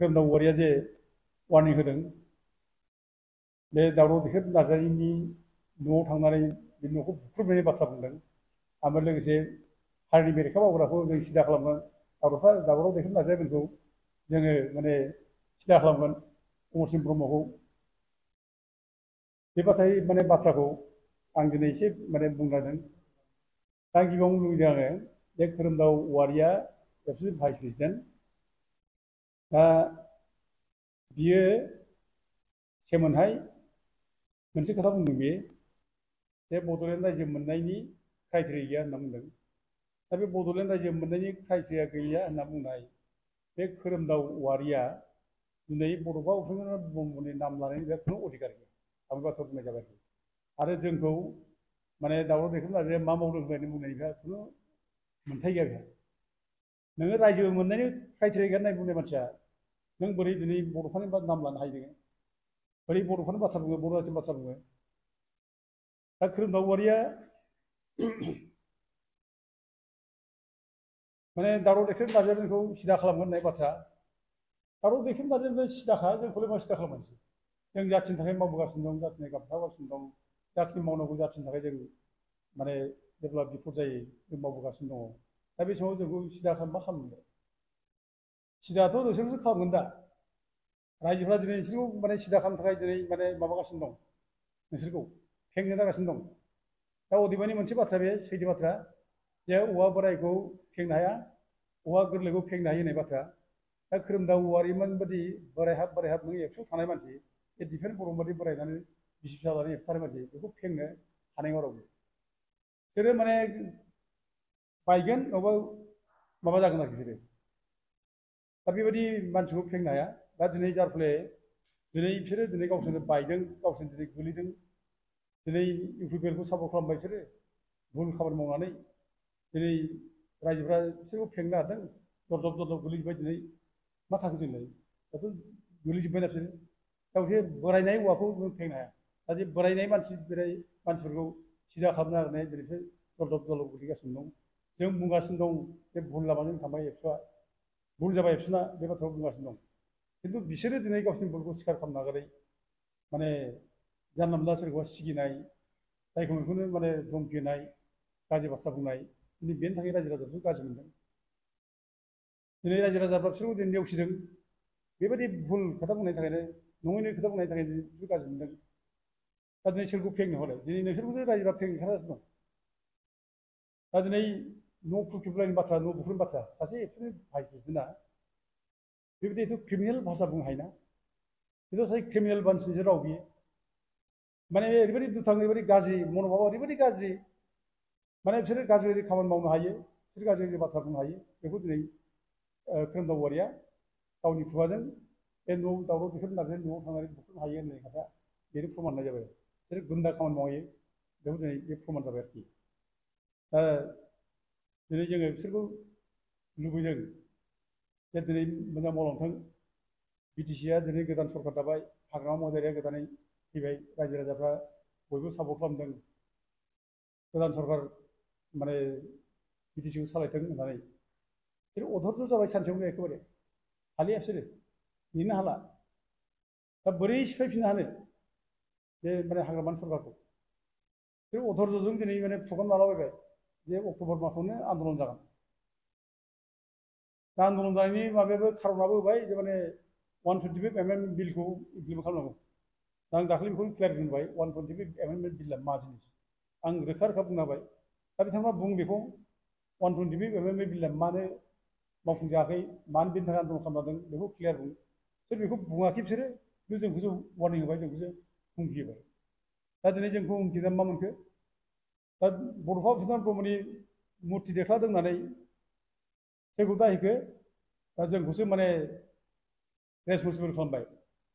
खोरोमदाव औवारिया जे वार्निं होदों बे दावराव देखेर नार्जारिनि न'आव थांनानै बे न'खौ बुख्रुबनायनि बाथ्रा बुंदों ओमफ्राय लोगोसे हारिनि बेरेखा मावग्राखौ जों सिदा खालामगोन दावराव देखेर नार्जारिमोनखौ जोङो माने सिदा खालामगोन अमरसिंह ब्रह्मखौ बे माने बाथ्राखौ आं दिनै एसे माने बुंलांदों दा गिबियावनो लुबैदों आङो बे खोरोमदाव औवारिया एबसु भाइस प्रेसिडेन्ट दा बियो सेमोनहाय मोनसे खोथा बुंदों बे बड'लेण्ड रायजो मोननायनि क्राइटेरिया गैया होनना बुंदों दा बे बड'लेण्ड रायजो मोननायनि क्राइटेरिया गैया होनना बुंनाय बे खोरोमदाव औवारिया दिनै बड'फा उपेन्द्र नाथ ब्रह्मनि नाम लानायनि बेहा खुनु अधिकार गैया आं बाथ्रा बुंनाय जाबाय आरो जोंखौ माने दावराव देखेर नार्जारिया मा मावदों होननानै बुंनायनि बेहा खुनु मोन्थाय गैया बेहा नोङो रायजो मोननायनि क्राइटेरिया गैया होननाय बुंनाय मानसिया नों बोरै दिनै बड'फानि नाम लानो हायो नोङो बोरै बड'फानि बाथ्रा बुङो बर' जातिनि बाथ्रा बुङो दा खोरोमदाव औवारिया माने दावराव देखेर नार्जारिखौ सिदा खालामगोन होननाय बाथ्रा दावराव देखेर नार्जारिनिफ्राय सिदाखा जोंखौलाय मा सिदा खालामनोसै जों जाथिनि थाखाय मावबोगासिनो दं जाथिनि गाबथागासिनो दं जाथिनि मावनांगौ जाथिनि थाखाय जों माने जेब्ला बिपद जायो जों मावबोगासिनो दङ दा बे समाव जोंखौ सिदा मा खालामनो सिदाथ' नोंसोरसो खालामगोन दा रायजोफ्रा दिनै नोंसोरखौ माने सिदा खालामनो थाखाय दिनै माने माबागासिनो दं नोंसोरखौ फेंनो जागासिनो दं दा अदेबानि मोनसे बाथ्रा बे सैथो बाथ्रा जे औवा बोरायखौ फेंनो हाया औवा गोरलैखौ फेंनो हायो होननाय बाथ्रा दा खोरोमदाव औवारिमोन बादि बोराय हाब नों एबसुआव थानाय मानसि बे दिफेन बर' बादि बोरायनानै बिसि फिसा जानानै एबसुआव थानाय मानसि बेखौ फेंनो हानाय नङा रावबो बिसोरो माने बायगोन नङाबा माबा जागोन आरोखि बिसोरो दा बेबायदि मानसिखौ फेंनो हाया दा दिनै जार फले दिनै बिसोरो दिनै गावसोरनो बायदों गावसोरनो दिनै गोलैदों दिनै इउ पि पि एलखौ सापर्ट खालामबाय बिसोरो भुल खामानि मावनानै दिनै रायजोफ्रा बिसोरखौ फेंनो हादों जरदब गोलैजोब्बाय दिनै मा थाखो जोंलाय दाथ' गोलैजोब्बायना बिसोरो दा मोनसे बोरायनाय औवाखौ जों फेंनो हाया दा बे बोरायनाय मानसिफोरखौ सिदा खालामनो नागिरनाय दिनै बिसोर जरदब गोलैगासिनो दं जों बुंगासिनो दं जे भुल लामाजों थांबाय एबसुआ भुल जाबाय एबसुना बे बाथ्राखौ बुंगासिनो दं खिन्थु बिसोरो दिनै गावसिनि भुलखौ स्वीकार खालामनो नागारै माने जानला मोनला सोरखौबा सिगिनाय जायखौ बेखौनो माने धमकि होनाय गाज्रि बाथ्रा बुंनाय दिनै बेनि थाखाय रायजो राजाफोरखौ गाज्रि मोनदों दिनै रायजो राजाफ्रा बिसोरखौ दिनै नेवसिदों बेबायदि भुल खोथा बुंनायनि थाखायनो नङैनो खोथा बुंनायनि थाखायनो बिसोर गाज्रि मोनदों दा दिनै सोरखौ फेंनो हले दिनै नोंसोरखौसो रायजोफ्रा फेंनो ओंखारगासिनो दं दा दिनै न' खुरख्रिबलायनाय बाथ्रा न' बुख्रुबनाय बाथ्रा सासे एबसुनि भाइस प्रेसिडेन्टआ बेबायदिथ' क्रिमिनेल भाषा बुंनो हायोना बेथ' सासे क्रिमिनेल मानसिनिसो राव बियो माने ओरैबायदि दुथां ओरैबायदि गाज्रि मन'भाबा ओरैबायदि गाज्रि माने बिसोरो गाज्रि खामानि मावनो हायो बिसोर गाज्रि बाथ्रा बुंनो हायो बेखौ दिनै खोरोमदाव औवारिया गावनि खुगाजों बे न' दावराव देखेर नार्जारिनि न'आव थांनानै बुख्रुबनो हायो होननाय खोथा बेनो प्रमान होनाय जाबाय बिसोर गुन्दा खामानि मावो बेखौ दिनै बे प्रमान जाबाय आरोखि दिनै जोङो बिसोरखौ लुबैदों जे दिनै मोजां मावलांथों बिटिसिआ दिनै गोदान सरकार दाबाय हाग्रामा महिलारिया गोदानै फैबाय रायजो राजाफ्रा बयबो सापर्ट खालामदों गोदान सरकार माने बिटिसिखौ सालायथों होननानै बिसोर अधर्ज जाबाय सानसेयावनो एखेबारे हालिया बिसोरो नेनो हाला दा बोरै सिफायफिननो हानो बे माने हाग्रामानि सरकारखौ बिसोर अधर्जजों दिनै माने प्रग्राम लालाबायबाय जे अक्ट'बर मासावनो आन्दलन जागोन दा आन्दलन जानायनि माबायाबो खारनाबो होबाय जे माने 125 एमेन्डमेन्ट बिलखौ इमप्लिमेन्ट खालामनांगौ दा आं दाखालि बेखौ क्लियार बुंबाय 125 एमेन्डमेन्ट बिलआ मा जिनिस आं रोखा बुंना होबाय दा बिथांमोना बुं बेखौ 125 एमेन्डमेन्ट बिलआ मानो मावफुंजायाखै मानो बेनि थाखाय आन्दलन खालामदों बेखौ क्लियार बुं बिसोर बेखौ बुङाखै बिसोरो जोंखौसो वार्निं होबाय जोंखौसो हुमखि होबाय दा दिनै जोंखौ हुमखिनानै मा मोनखो दा बड'फा उपेन्द्र नाथ ब्रह्मनि मुर्ति देख्लादों होननानै सोरखौ दायहैखो दा जोंखौसो माने रेसपन्सिबोल खालामबाय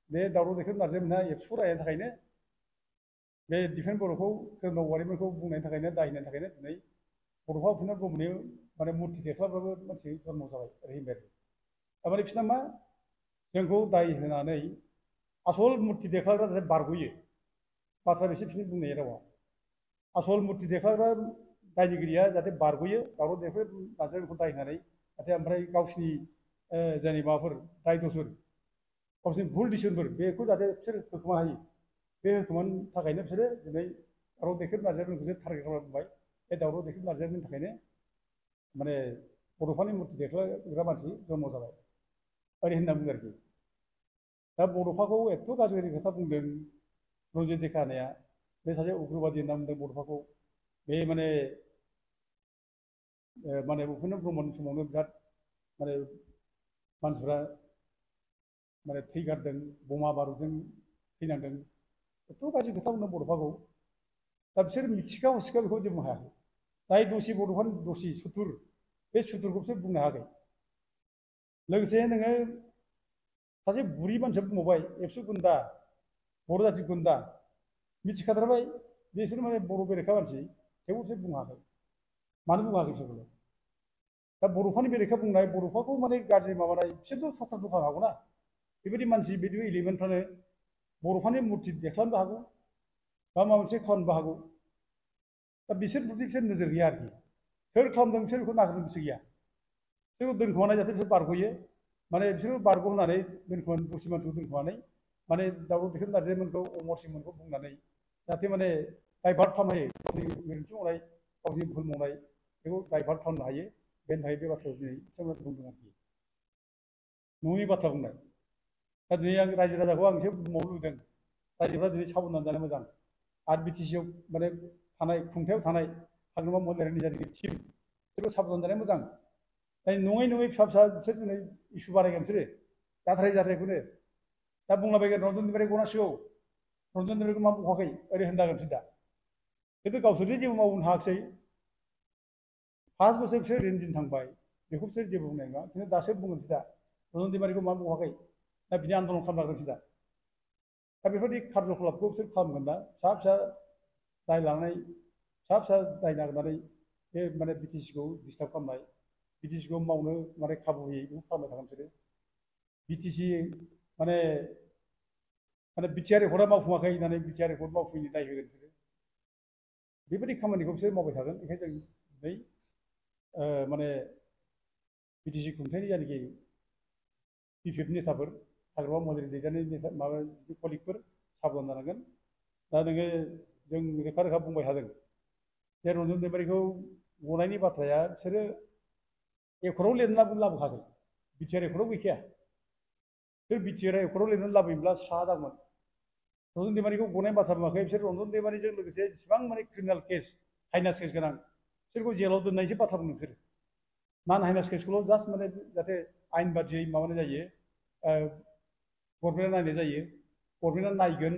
बे दावराव देखेर नार्जारिमोनहा एबसुखौ रायनायनि थाखायनो बे दिफेन बर'खौ खोरोमदाव औवारिमोनखौ बुंनायनि थाखायनो दाय होनायनि थाखायनो दिनै बड'फा उपेन्द्र नाथ ब्रह्मनि माने मुर्ति देख्लाबाबो मानसि जन्म जाबाय ओरै थारमाने बिसोरना मा जोंखौ दाय होनानै आसल मुर्ति देख्लाग्रा जाहाथे बारग'यो बाथ्रा बेसे बिसोरनि बुंनाय रावा आसल मुर्ति देख्लाग्रा दायनिगिरिया जाहाथे बारग'यो दावराव देखेर नार्जारिमोनखौ दाय होनानै जाहाथे ओमफ्राय गावसिनि जायनि माबाफोर दाय दसफोर गावसोरनि भुल डिसिसनफोर बेखौ जाहाथे बिसोर होखोमानो हायो बे होखोमानो थाखायनो बिसोरो दिनै दावराव देख्रेब नारजारिमोनखौ टारगेट खालामबाय बे दावराव देख्रेब नारजारिमोननि थाखायनो माने बड'फानि मुर्ति देख्लाग्रा मानसि जन्म जाबाय ओरै होनना बुङो आरोखि दा बड'फाखौ एथ' गाज्रि खोथा बुंदों रन्जित देखानाया बे सासे उग्रबादि होनना बुंदों बड'फाखौ बे माने उपेन्द्र ब्रह्मनि समावनो बिराद माने मानसिफ्रा माने थैगारदों बमा बारुदजों थैनांदों एथ' गाज्रि खोथा बुंदों बड'फाखौ दा बिसोर मिथिखा हसिखा बेखौ जेबो हायाखै जाय दसि बड'फानि दसि सुथुर बे सुथुरखौ बिसोर बुंनो हायाखै लोगोसे नोङो सासे बुरि मानसिया बुंबावबाय एबसु गुन्दा बर' जाथि गुन्दा मिथिखाथारबाय बिसोर माने बर' बेरेखा मानसि थेवबो बिसोर बुंनो हायाखै मानो बुंनो हायाखै बिसोरखौलाय दा बड'फानि बेरेखा बुंनाय बड'फाखौ माने गाज्रि माबानाय बिसोरथ' साथा दखान हागौना बेबायदि मानसि बिदि एलिमेन्टफ्रानो बड'फानि मुर्ति देख्लानोबो हागौ बा माबा मोनसे खालामनोबो हागौ दा बिसोर प्रति बिसोर नोजोर गैया आरोखि सोर खालामदों बिसोर बेखौ नागिरनो गोसो गैया बिसोरखौ दोनखोमानाय जाहाथे बिसोर बारग'यो माने बिसोरखौ बारग' होनानै दोनखोमानो दस्रि मानसिखौ दोनखोमानानै माने दावराव देख्रेब नारजारिमोनखौ अमरसिंहमोनखौ बुंनानै जाहाथे माने डाइभार्ट खालामनो हायो गावनि गोरोन्थि मावनाय गावनि भुल मावनाय बेखौ डाइभार्ट खालामनो हायो बेनि थाखाय बे बाथ्राखौ दिनै बिथांमोना बुंदों आरोखि नङि बाथ्रा बुंनाय दा दिनै आं रायजो राजाखौ आं एसे बुंबावनो लुबैदों रायजोफ्रा दिनै साबधान जानो मोजां आरो बिटिसिआव माने थानाय खुंथायाव थानाय हाग्रामा महिलारिनि जायनाखि टिम बिसोरबो साबधान जानाया मोजां नङै नङै फिसा फिसा बिसोर दिनै इसु बारायगोन बिसोरो जाथारैखौनो दा बुंलाबायगोन रन्जन दैमारि गनांसिगौ रन्जन दैमारिखौ मा बुंवाखै ओरै होनजागोन बिसोर दा खिन्थु गावसोरजों जेबो मावनो हायाखिसै 5 बोसोर बिसोर ओरैनो दिन थांबाय बेखौ बिसोर जेबो बुंनाय नङा खिन्थु दासो बुंगोन बिसोर दा रन्जन दैमारिखौ मा बुंवाखै दा बिदि आन्दलन खालामनांगोन बिसोर दा बेफोरबायदि खार्यकलापखौ बिसोर खालामगोन दा फिसा फिसा दाय लानानै फिसा फिसा दाय नागिरनानै बे माने बिटिसिखौ डिस्टार्ब खालामनाय बिटिसिखौ मावनो माने खाबु होयै बेखौ खालामबाय थागोन बिसोरो बिटिसि माने बिटिआर एकर्डआ मावफुङाखै होननानै बिटिआर एकर्ड मावफुङैनि दाय होगोन बिसोरो बेबायदि खामानिखौ बिसोर मावबाय थागोन बेखायनो जों दिनै माने बिटिसि खुंथायनि जायनाखि बिपिएफ नेताफोर हाग्रामा महिलारि दैदेननाय माबा कलिगफोर साबधान जानांगोन दा नोङो जों रोखा रोखा बुंबाय थादों जे रन्जन दैमारिखौ गनायनि बाथ्राया बिसोरो एकर्डआव लिरनानै लाबोखागोन बिटिआर एकर्डआव गैखाया बिसोर बिटिआर एकर्डआव लिरनानै लाबोयोब्ला स्रा जागौमोन रन्जन दैमारिखौ गनाय बाथ्रा बुङाखै बिसोर रन्जन दैमारिजों लोगोसे जेसेबां माने क्रिमिनेल केस हाइनास केस गोनां बिसोरखौ जेलाव दोननायसो बाथ्रा बुङो बिसोर नान हाइनास केसखौल' जास्ट माने जाहाथे आयेन बादियै माबानाय जायो गभर्नमेन्टआ नायनाय जायो गभर्नमेन्टआ नायगोन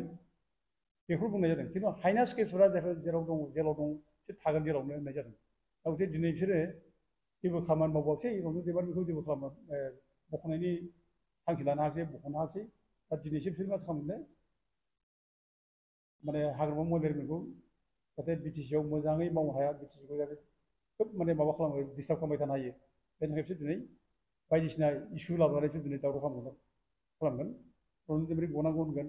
बेखौ बुंनाय जादों खिन्थु हाइनास केसफोरा जेराव दं जेलाव दं बिसोर थागोन जेरावनो होननाय जादों दा गथिखे दिनै बिसोरो जेबो खामानि मावबाखिसै रन्जन दैमारिखौ जेबो खालामनो बख'नायनि थांखि लानो हायाखिसै बख'नो हायाखिसै दा दिनैसो बिसोर मा खालामनो माने हाग्रामा महिलारिफोरखौ जाहाथे बिटिसिआव मोजाङै मावनो हाया बिटिसिखौ जाहाथे खोब माने माबा खालामो डिस्टार्ब खालामबाय थानो हायो बेनि थाखाय बिसोर दिनै बायदिसिना इसु लाबोनानै बिसोर दिनै दावराव खालामगोन रन्जन दैमारि गनांगौ होनगोन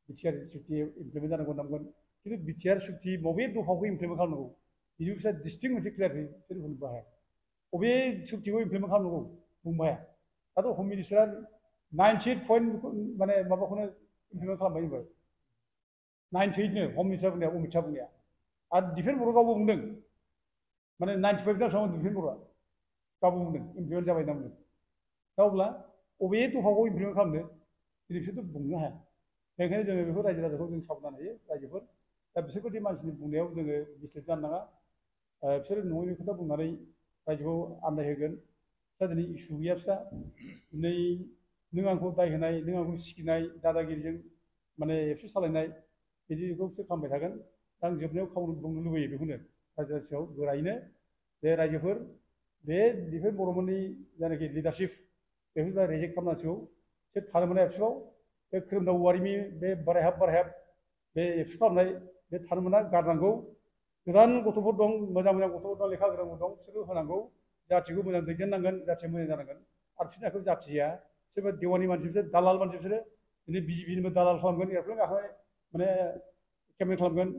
बिटिआर सुक्ति इमप्लिमेन्ट जानांगौ होननांगोन खिन्थु बिटिआर सुक्ति बबे दफाखौ इमप्लिमेन्ट खालामनांगौ बिदि बिसोर डिस्टिंक्ट मोनसे क्लियारलि बिसोर बुंनोबो हाया बबे सुक्तिखौ इमप्लिमेन्ट खालामनांगौ बुंनो हाया दाथ' हम मिनिस्टारा 98 पइन्ट माने माबाखौनो इमप्लिमेन्ट खालामबाय होनबाय 98नो हम मिनिस्टार बुंनाया अमित शाह बुंनाया आरो दिफेन बर'आ गावबो बुंदों माने 95 ना बेसेबां दिफेन बर'आ गावबो बुंदों इमप्लिमेन्ट जाबाय होनना बुंदों दा अब्ला बबे दफाखौ इमप्लिमेन्ट खालामनो दिनै बिसोरथ' बुंनो हाया बेनिखायनो जोङो बेफोर रायजो राजाखौ जों साबधान होयो रायजोफोर दा बिसोरबायदि मानसिनि बुंनायाव जोङो मिस्टेक जानो नाङा बिसोरो नङैनि खोथा बुंनानै रायजोखौ आन्दायहोगोन बिस्रा दिनै इसु गैया बिस्रा दिनै नों आंखौ दाय होनाय नों आंखौ सिगिनाय दादागिरिजों माने एबसु सालायनाय बिदिखौ बिसोर खालामबाय थागोन दा आं जोबनायाव बुंनो लुबैयो बेखौनो रायजो राजायाव गोरायैनो बे रायजोफोर बे दिफेन बर'मोननि जायनाखि लिडारशिप बेफोरखौ रिजेक्ट खालामनांसिगौ बिसोर थानो मोना एबसुआव बे खोरोमदाव औवारिनि बे बारायहाब बे एबसु खालामनाय बे थानो मोना गारनांगौ गोदान गथ'फोर दं मोजां मोजां गथ'फोर दं लेखा गोरोंफोर दं बिसोरखौ होनांगौ जाथिखौ मोजां दैदेननांगोन जाथिया मोजां जानांगोन आरो बिसोरनि आखायाव जाथि गैया बिसोरबो देवानि मानसि बिसोर दालाल मानसि बिसोरो दिनै बिजेपिनिबो दालाल खालामगोन एरप्लेन गाखोनाय माने केम्पेन खालामगोन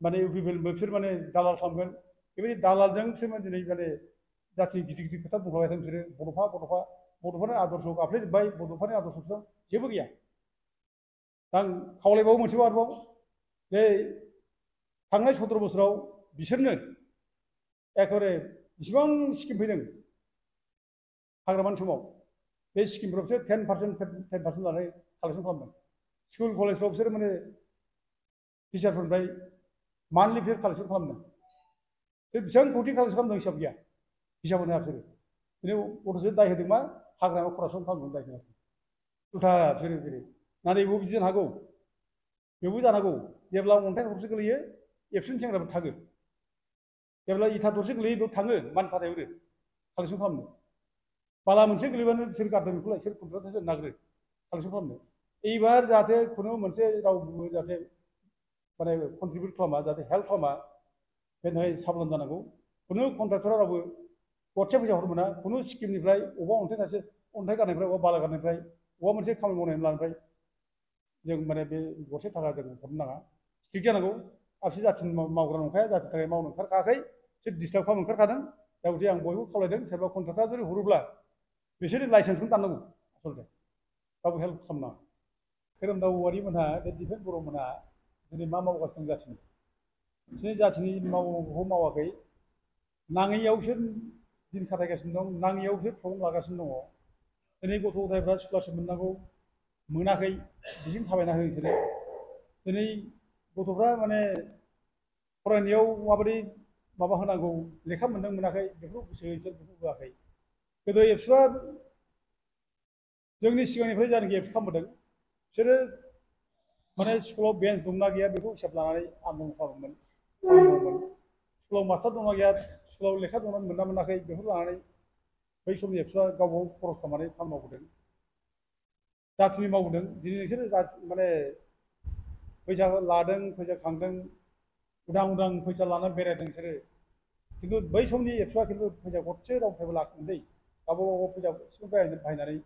माने इउपिपिएलबो बिसोर माने दालाल खालामगोन बेबायदि दालालजों बिसोर दिनै माने जाथि गिदिर गिदिर खोथा बुंखाबाय थादों बिसोरो बड'फा बड'फानि आदर्शखौ गाफ्लेजोब्बाय बड'फानि आदर्शजों जेबो गैया आं खावलायबावो मोनसेबाव आरोबाव जे थांनाय 17 बोसोराव बिसोरनो एकेबारे बेसेबां स्किम फैदों हाग्रामानि समाव बे स्किमफ्राव बिसोर 10% लानानै कालेक्सन खालामदों स्कुल कलेजफ्राव बिसोर माने टिचारफोरनिफ्राय मान्थलि फि कालेक्सन खालामदों बे बेसेबां कोटि कालेक्सन खालामदों हिसाब गैया हिसाब होनो बिसोरो बिनि गथ'सो दाय होदों मा हाग्रामायाव करापसन खालामदों दाय होदों उल्था बिसोरो जेरै नाथाय बेबो बिदि जानो हागौ बेबो जानो हागौ जेब्ला अन्थाइ थरसे गोलैयो एबसेन्ट सेंग्राफोर थागो जेब्ला इथा दरसे गोलैयो बेयाव थाङो मान फाथाय हरो कालेक्सन खालामनो बाला मोनसे गोलैबानो सोर गारदों बेखौलाय सोर कन्ट्राक्टरसो नागिरो कालेक्सन खालामनो এইবার जाहाथे खुनु मोनसे रावबो जाहाथे माने कन्ट्रिबिउट खालामा जाहाथे हेल्प खालामा बेनि थाखाय साबधान जानांगौ खुनु कन्ट्राक्टरा रावबो गरसे फैसा हरनो मोना खुनु स्किमनिफ्राय अबेबा अन्थाइ थाइसे अन्थाइ गारनायनिफ्राय अबेबा बाला गारनायनिफ्राय अबेबा मोनसे खामानि मावनायनि लानायनिफ्राय जों माने बे गरसे थाखा जों हरनो नाङा स्ट्रिक्ट जानांगौ आबसि जाथिनि मावग्रा नंखाया जातिनि थाखाय मावनो ओंखारखायाखै बिसोर डिस्टार्ब खालामनो ओंखारखादों दा बिदि आं बयबो खावलायदों सोरबा कन्ट्राक्टरा जुदि हरोब्ला बिसोरनि लाइसेन्सखौनो दाननांगौ आसलथे रावबो हेल्प खालामनाङा खोरोमदाव औवारि मोनहा बे दिफेन बर' मोनहा दिनै मा मावगासिनो दं जाथिनि बिसोरनि जाथिनि मावनांगौखौ मावाखै नाङैयाव बिसोर दिन खाथायगासिनो दं नाङैयाव बिसोर प्रब्लेम लागासिनो दङ दिनै गथ' गथायफ्रा स्कलारशिप मोननांगौ मोनाखै बिदिनो थाबायना हो बिसोरो दिनै गथ'फ्रा माने फरायनायाव माबायदि माबा होनांगौ लेखा मोनदों मोनाखै बेखौ गोसो बिसोर बेखौ होआखै गोदो एबसुआ जोंनि सिगांनिफ्राय जायनाखि एबसु खालामबोदों बिसोरो माने स्कुलाव बेन्च दंना गैया बेखौ हिसाब लानानै आन्दलन खालामोमोन मावोमोन स्कुलाव मास्टार दंना गैया स्कुलाव लेखा दंना मोनना मोनाखै बेखौ लानानै बै समनि एबसुआ गावबागाव खरस खालामनानै खामानि मावबोदों जाथिनि मावबोदों दिनै नोंसोरो माने फैसा लादों फैसा खांदों उदां उदां फैसा लानानै बेरायदों बिसोरो खिन्थु बै समनि एबसुआ खिन्थु फैसा गरसे रावनिफ्रायबो लाखिमोन दै गावबागाव फैसा गरसेखौ बाहायनानै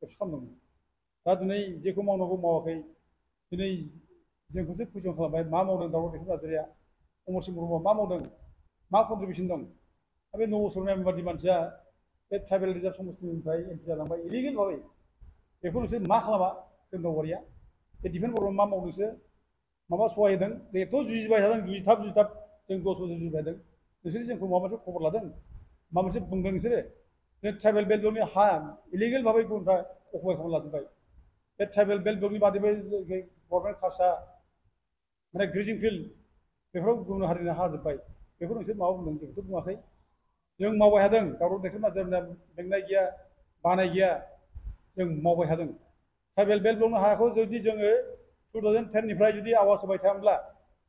एबसु खालामदोंमोन दा दिनै जेखौ मावनांगौ मावाखै दिनै जोंखौसो कुइसन खालामबाय मा मावदों दावराव दैखां नार्जारिया अमरसिं ब्रह्मआ मा मावदों मा कन्ट्रिबिउसन दं दा बे नबसरन बायदि मानसिया बे ट्राइबेल रिजार्भ समस्टिनिफ्राय एमपि जालांबाय इलिगेल भाबै बेखौ नोंसोर मा खालामा खोरोमदाव औवारिया बे दिफेन बर'आ मा मावदोंसो माबा सहाय होदों एथ' जुजिबाय थादों जुजिथाब जों 10 बोसोर जुजिबाय थादों नोंसोर जोंखौ माबा मोनसे खबर लादों माबा मोनसे बुंदों नोंसोरो बे ट्राइबेल बेल्ट ब्लकनि हा इलिगेल भाबै गुबुनफ्रा अकुपाय खालामना लाजोब्बाय बे ट्राइबेल बेल्ट ब्लकनि बादैबो गभर्नमेन्ट खासा माने ग्रेजिं फिल्ड बेफोराव गुबुन हारिनि हा जोब्बाय बेखौ नोंसोर माबा बुंदों जोंखौथ' बुङाखै जों मावबाय थादों दावराव देखायनो नार्जारिना बेंनाय गैया बानाय गैया जों मावबाय थादों ट्राइबेल बेल्ट ब्लकनि हाखौ जुदि जोङो 2010निफ्राय जुदि आवाज होबाय थायामोनब्ला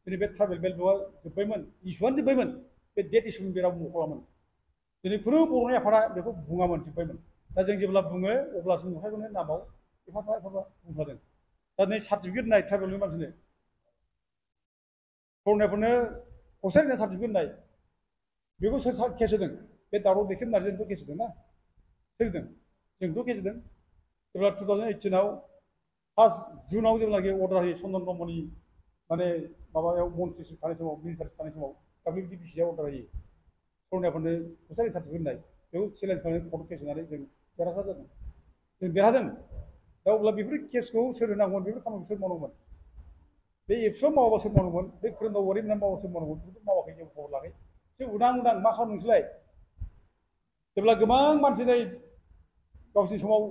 दिनै बे ट्राइबेल बेल्ट ब्लकआ जोब्बायमोन इसुआनो जोब्बायमोन बे डेट इसुनि बे रावबो मख'लामोन दिनै खुनु बर'नि आफादा बेखौ बुङामोन जोब्बायमोन दा जों जेब्ला बुङो अब्लासो नुखागोन नामाव एफाफा बुंखादों दा दिनै सार्टिफिकेट होनाय ट्राइबेलनि मानसिनो फरायनायफोरनो हस्टेल होनाय सार्टिफिकेट होनाय बेखौ सोर केस होदों बे दावराव देखायनो नार्जारियाथ' केस होदों ना सोर होदों जोंथ' केस होदों जेब्ला 2018आव फार्स्ट जुनाव जेब्लाखि अर्डार होयो चन्दन ब्रह्मनि माने माबायाव मन्थ्रिसिप थानाय समाव मिनिस्टारशिप थानाय समाव WBDPCआ अर्डार होयो फरायनायफोरनो हस्टेल सार्टिफिकेट होनाय बेखौ चेलेन्ज खालामनानै कर्टआव केस होनानै जों देरहासार जादों जों देरहादों दा अब्ला बेफोर केसखौ सोर होनांगौमोन बेफोर खामानिखौ सोर मावनांगौमोन बे एबसुआ मावाबा सोर मावनांगौमोन बे खोरोमदाव औवारि मोनहा मावाबा सोर मावनांगौमोन बेखौ मावाखै जों खबर लायाखै जों उदां उदां मा खालामदों नोंसोरलाय जेब्ला गोबां मानसि नै गावसिनि समाव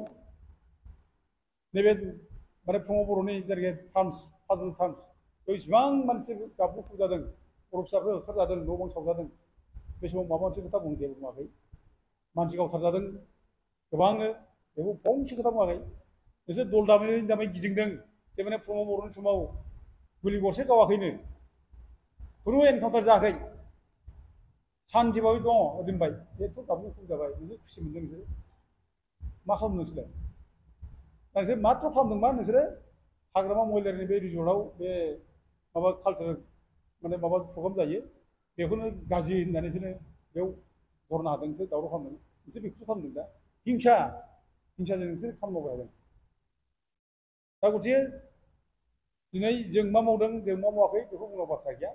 नैबे माने प्रमद बर'नि जेरै टार्म्स फादुन टार्म्स बेयाव इसिबां मानसि गाबगु फुजादों बर' फिसाफोर होखारजादों न' बां सावजादों बे समाव माबा मोनसे खोथा बुं जेबो बुङाखै मानसि गावथारजादों गोबांनो बेखौ फंसे खोथा बुङाखै नोंसोर दल दामै गिदिंदों जे माने प्रमद बर'नि समाव गुलि गरसे गावाखैनो खुनु एनकाउन्टार जायाखै सान्थिबाबो दङ दोनबाय बेथ' गाबगु फुजाबाय नोंसोर खुसि मोनदों नोंसोरो मा खालामदों नोंसोरलाय नोंसोर माथ्र' खालामदों मा नोंसोरो हाग्रामा महिलारिनि बे रिजर्टआव बे माबा कालचारेल माने माबा प्रग्राम जायो बेखौनो गाज्रि होननानै बिसोरो बेयाव बरना होदों नोंसोर दावराव खालामदों नोंसोर बेखौसो खालामदों दा हिंसाजों नोंसोर खामानि मावबाय थादों दा गथिखे दिनै जों मा मावदों जों मा मावाखै बेखौ बुंनांगौ बाथ्रा गैया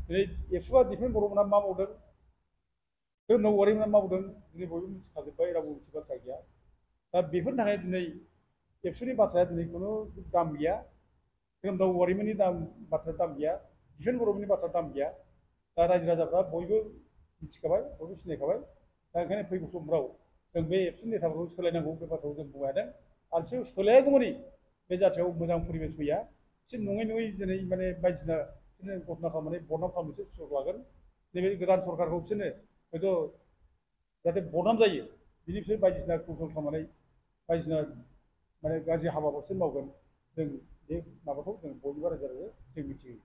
दिनै एबसुआ दिफेन बर'मोनहा मा मावदों खोरोमदाव औवारि मोनहा मा मावदों दिनै बयबो मिथिखाजोब्बाय रावबो मिथियै बाथ्रा गैया दा बेफोरनि थाखाय दिनै एबसुनि बाथ्राया दिनै खुनु दाम गैया। धोरोमदाव औवारिमोननि बाथ्रा दाम गैया, दिफेन बर'मोननि बाथ्रा दाम गैया। दा रायजो राजाफ्रा बयबो मिथिखाबाय, बयबो सिनायखाबाय। दा ओंखायनो फैगौ समफ्राव जों बे एबसुनि नेताफोरखौ सोलायनांगौ बे बाथ्राखौ जों बुंनो हादों। आरो बिसोर सोलायागौमानि बे जाथियाव मोजां परिबेस फैया। बिसोर नङै नङै दिनै माने बायदिसिना बिसोरनो घटना खालामनानै बदनाम खालामनोसो सुजुग लागोन। नैबे गोदान सरकारखौ बिसोरनो हयथ' जाहाथे बदनाम जायो बिनि बिसोर बायदिसिना कौसल खालामनानै बायदिसिना माने गाज्रि हाबाफोरसो मावगोन। जों बे माबाखौ जों बयनिबो रायजो राजाया जों मिथियो।